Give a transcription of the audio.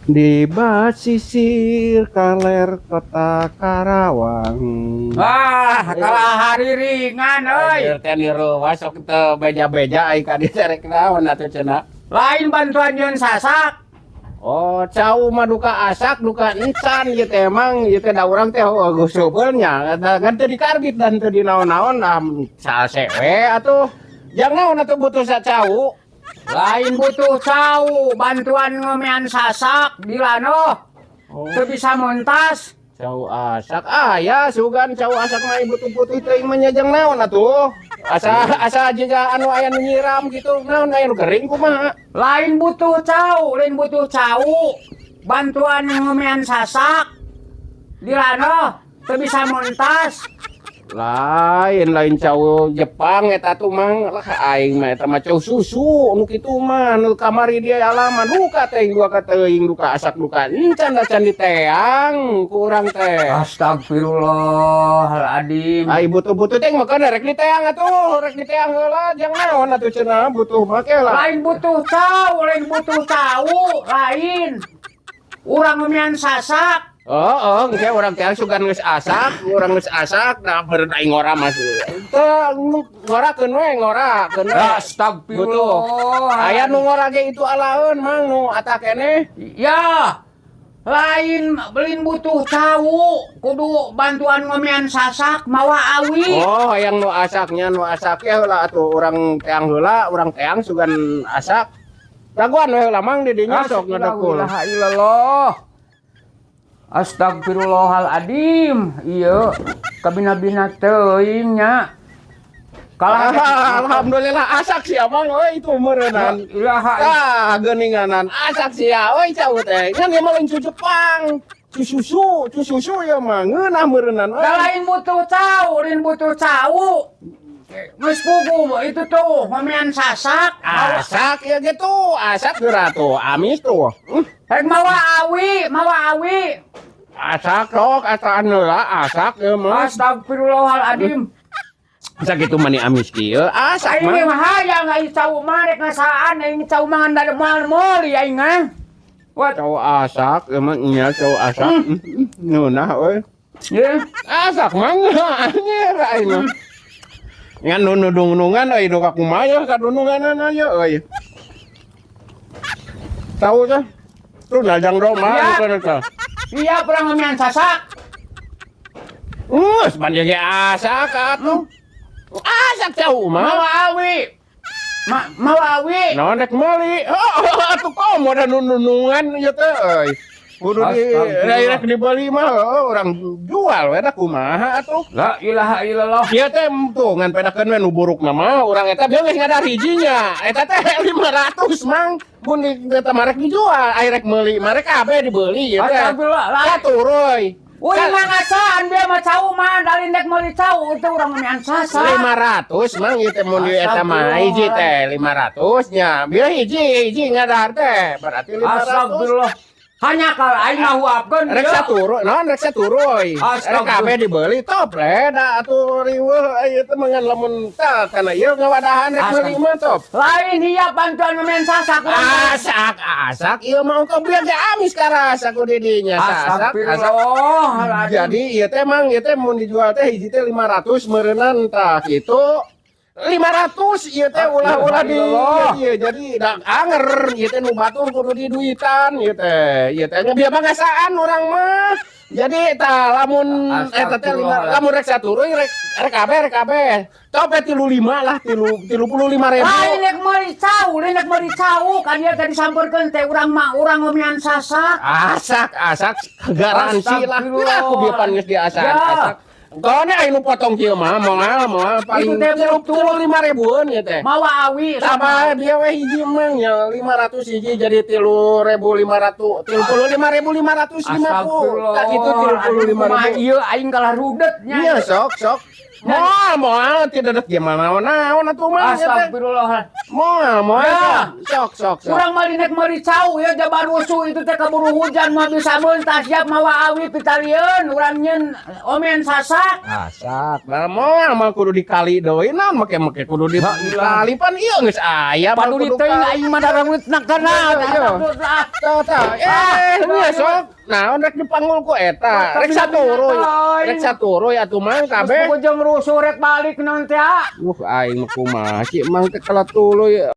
Di basisir kaler kota Karawang. Wah, kalah hariringan euy. Anjir teh niru sok teu beja-beja ai ka dieu rek naon atuh cenah. Lain bantuan nyeun sasak. Oh, cau mah duka asak duka encan ieu teh emang ieu teh da urang teh geus seubeul nya kan teu dikarbit dan teu dinaon-naon ah salse we atuh. Jang naon atuh butuh sacau? Lain butuh cau, bantuan ngomean sasak di lano. Oh. Teu bisa montas. Cau asak aya sugan cau asak mah butuh-butuh teuing mah nya jang naon atuh. Asa asa jiga anu aya nu nyiram gitu naon aya nu gering kumaha? Lain butuh cau, lain butuh cau. Bantuan ngomean sasak di lano teu bisa montas. Lain lain cau Jepang eta tuh mang lah aing mah eta mah cau susu nu kitu mah nu kamari dia alaman duka teuing dua ka teuing duka asak duka encan da can diteang ku urang teh. Astagfirullahaladzim. Ai butuh-butuh teh mah rek diteang atuh, rek diteang heula jang naon atuh cenah butuh make lah. Lain butuh cau, lain butuh cau, lain. Urang ngomean sasak. Oh, engke urang teh sugan geus asak, urang geus asak da beureun aing ngora mah. Teu ngorakeun we, ngorakeun we. Astagfirullah. Aya nu ngora ge itu alaeun mang nu ata keneh. Ya, lain belin butuh cau, kudu bantuan ngomean sasak mawa awi. Oh, hayang nu asaknya nu asak ya heula atuh urang teang heula, urang teang sugan asak. Dagoan we heula mang di dinya sok ngedekul. La ilaha illallah. Astagfirullahaladzim. Iya, kabina-bina teuing nya. Kalah. Alhamdulillah asak sia mang euy itu meureunnan. Ilaha. Ah, geuninganan asak sia euy cau teh. Ngan ieu mah lain cu Jepang. Cu susu, cu susu ieu mah ngeunah meureunnan euy. Da lain butuh cau, lain butuh cau. Geus pugu itu tuh ngomean sasak. Asak ya gitu, asak geura tuh, amis tuh. Rek mawa awi, mawa awi. Asak sok, asaan heula asak ieu mah. Astagfirullahaladzim. Sakitu mani amis kieu, asak Aing mah. Mah hayang aing cau mah rek ngasaan aing cau mangan da moal meuli aing mah. What? Cau asak ieu mah nya cau asak. Ngeunah euy. Ye. Asak mah anjir aing mah. Ngan nu nudung-nungan euy duka kumaha ya kadununganna ye euy. Tahu teh? Tuh najang doma Iya. bukan eta. Iya, urang ngomean sasak. Geus pan ge asak atuh. Asak cau mah. Mawa awi. Mawa awi. Naon rek meuli? Oh, atuh komo da nunungan ieu teh euy. Kudu di Astagfirullah. rek dibeli mah oh, urang jual we da kumaha atuh. La ilaha illallah. Ieu teh tuh ngan pedakeun we nu burukna mah urang eta bieu geus ngadar hijinya. Eta teh 500 mang mun di eta mah rek dijual, ai rek meuli mah rek kabeh dibeli ieu teh. Astagfirullah. Lain. Katuruy. Uy mah ngasaan bieu mah cau mah dalin dek meuli cau itu urang ngomean sasak. 500 mang ieu teh mun di eta mah hiji teh 500 nya. Bieu hiji hiji ngadar teh berarti 500. Astagfirullah. Hanya kalau aing ngahuapkeun Rek ieu. saturu, naon rek saturuy. Rek Astagfirullah. kabeh dibeli top le da atuh riweuh ieu teh mangan lamun tah kana ieu ngawadahan rek meuli mah top. Lain hiap bantuan ngomean sasak urang. Asak asak ieu mah engkau biar ge amis karasa ku di dinya sasak asak. Astagfirullah. Jadi ieu teh mang ieu teh mun dijual teh hiji teh 500 meureunnan tah kitu. 500 ieu teh ulah-ulah di ieu jadi da anger ieu teh nu batur kudu diduitan ieu teh nya bieu bangasaan urang mah. Jadi tah lamun eta teh lamun rek saturuy rek rek kabeh rek kabeh. Top 35 lah tilu 35.000. Lain rek meuli cau, lain rek meuli cau kan ieu teh disampeurkeun teh urang mah urang ngomean sasak. Asak asak garansi lah. Aku bieu pan geus diasaan asak. Kone aya nu potong kieu mah moal moal paling 35 ribuan ya teh. Mawa awi Tambah bieu we hiji mang nya 500 hiji jadi 3.500 35.550. Tak itu 35.000. Ieu aing kalah rudet nya. Iya sok sok. Moal, moal tidak ada gimana naon atuh mah ieu teh. Astagfirullah. Moal, moal. Ya. Sok, sok, sok. Urang mah nek meuli cau ya jabar rusuh itu teh keburu hujan mah bisa meuntas siap mawa awi pitalieun urang nyeun omean sasak. Asak. Lah moal mah kudu dikali deui, naon make-make kudu dikali, pan ieu geus aya mah Paduli kudu teuing kali. Aing mah darang nakana. Iya. Tah, tah. Eh, nya sok. Naon rek dipanggul ku eta? Rek saturuy. Rek saturuy atuh mang kabeh. Geus jeung rusuh rek balik naon teh ah. Aing mah kumaha sih, mang teh kalah tuluy.